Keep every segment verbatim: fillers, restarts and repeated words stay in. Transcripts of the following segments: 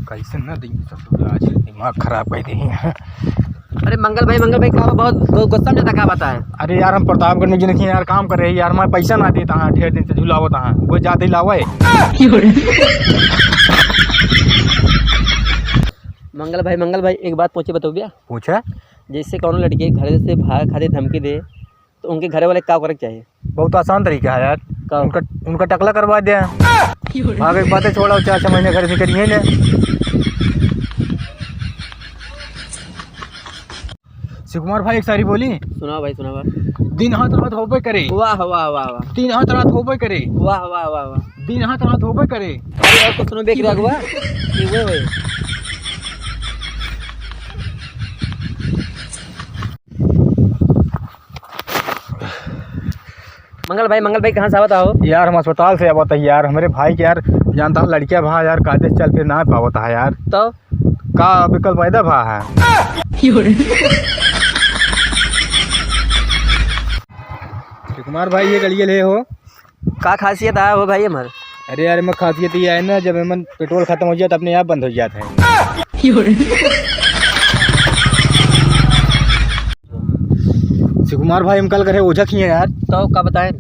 कैसे ना दिन ससुर आज दिमाग खराब कर दिए हैं। अरे मंगल भाई, मंगल भाई, का बहुत गु-, गुस्सा में था, का बताए? अरे यार, हम प्रतापगढ़ में जिनकी यार काम कर रहे हैं यार, हमारे पैसा ना देता है, ढेर दिन से झुलावत है, वो जाते ही लावे। मंगल भाई, मंगल भाई, एक बात पूछे, बताओ भैया। पूछे। जैसे कौनो लड़के घर से भाग खातिर धमकी दे, तो उनके घरे वाले का करे के चाहिए? बहुत आसान तरीका है यार। का? उनका, उनका टकला करवा दे। भागे के बातें छोड़ा, चार छह महीने घर से करिए ना। शिव कुमार भाई, एक शायरी बोली। सुनाओ भाई, सुनाओ भाई। दिन हाथ रात होबे करे। वाह, वाह, वाह, वाह। दिन हाथ रात होबे करे। वाह, वाह, वाह, वाह। दिन हाथ रात होबे करे। अरे, और कुछ सुनो, बेक रहा हुआ। ये वो है। मंगल भाई, मंगल भाई, कहाँ से आवत हो? यार, हम अस्पताल से आवत है यार। हमरे भाई के यार, जानता है, लड़किया भा यार, कायदे से चल फिर ना पावत है यार। तो? का विकल्प पैदा भा है? शिव कुमार भाई, ये गलिए ले हो। का खासियत है हो भाई हमार? अरे यार, एमा खासियत ये है ना, जब एमन पेट्रोल खत्म हो जात, अपने आप बंद हो जात है। शिव कुमार भाई, हम कल करे ओझा किए यार। तो का बताएं?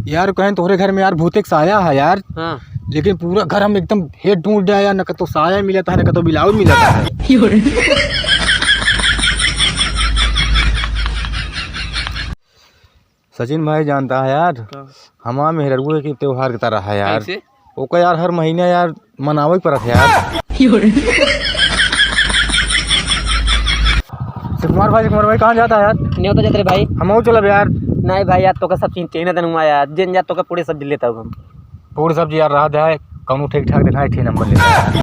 यार, कहें तोहरे घर में यार भूत एक साया है यार। हाँ। लेकिन पूरा घर हम एकदम हेड ढूंढ जाए यार, न कतो साया मिलता है, न कतो ब्लाउज मिलता है। सचिन भाई जानता है यार, का? हमार मेहररुए के त्योहार की तरह है यार। कैसे? ओका यार हर महीना यार मनावे के पड़त है यार। शिव कुमार भाई, शिव कुमार भाई, कहाँ जाता है यार? न्योता जात रे भाई। हम चलब यार। नहीं भाई यार, तोका सब चीज चाहिए ना तनुआ यार, जिन जा तोका पूरी सब्जी लेता हूँ हम। पूरी सब्जी यार रहा दे, कौनो ठीक ठाक देखा, एक ठे नंबर लेता है।